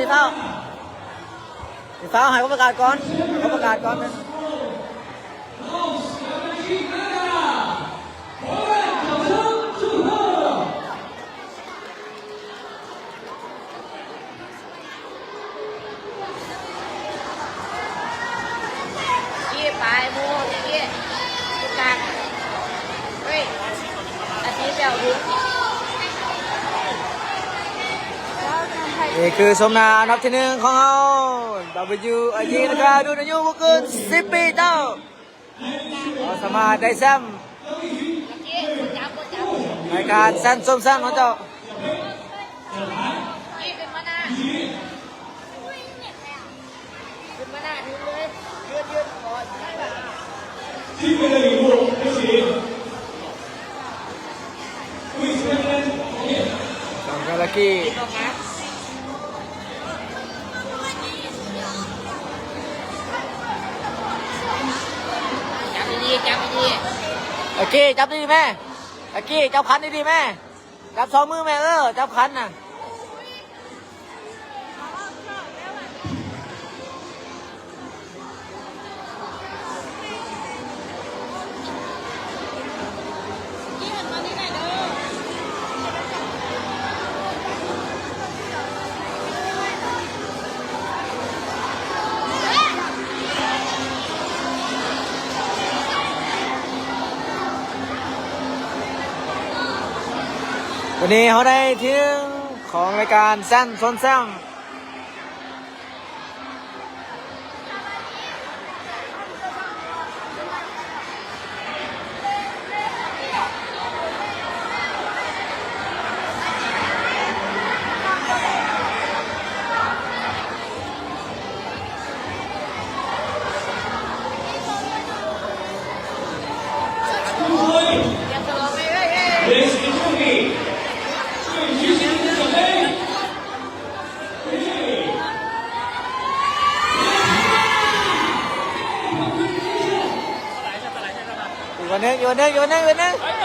ຢ່າຟ້າວ ຢ່າຟ້າວ ໃຫ້ເຂົາປະກາດກ່ອນ ໃຫ້ເຂົາປະກາດກ່ອນ. ນີ້ປາຍໝູ່ນີ້ ຢູ່ກາງ ເຮີ້ຍ ອັນນີ້ແປວ່າ ນີ້ຄືສົມໜ້າອັນດັບທີໜຶ່ງຂອງເຮົາ ດັບເບິນຢູໄອຈີ ນະຄະ ລຸ້ນອາຍຸບໍ່ເກີນສິບປີເຈົ້າ. ເຮົາສາມາດໄດ້ແຊ້ມລາຍການແຊນຊົນແຊມຂອງເຈົ້າ. ສອງກາລະກີ ຈັບດີໆ ຈັບດີໆ ໂອເຄ ຈັບດີໆ ແມ່ ຕະກີ້ ຈັບຂັນດີໆ ແມ່ ຈັບສອງມືແມ່ ເອີ ຈັບຂັນນະ. ວັນນີ້ເຮົາໄດ້ທີໜຶ່ງຂອງລາຍການແຊນຊົນແຊມ. ອີກຄົນໜຶ່ງ ອີກຄົນໜຶ່ງ ອີກຄົນໜຶ່ງ ອີກຄົນໜຶ່ງ.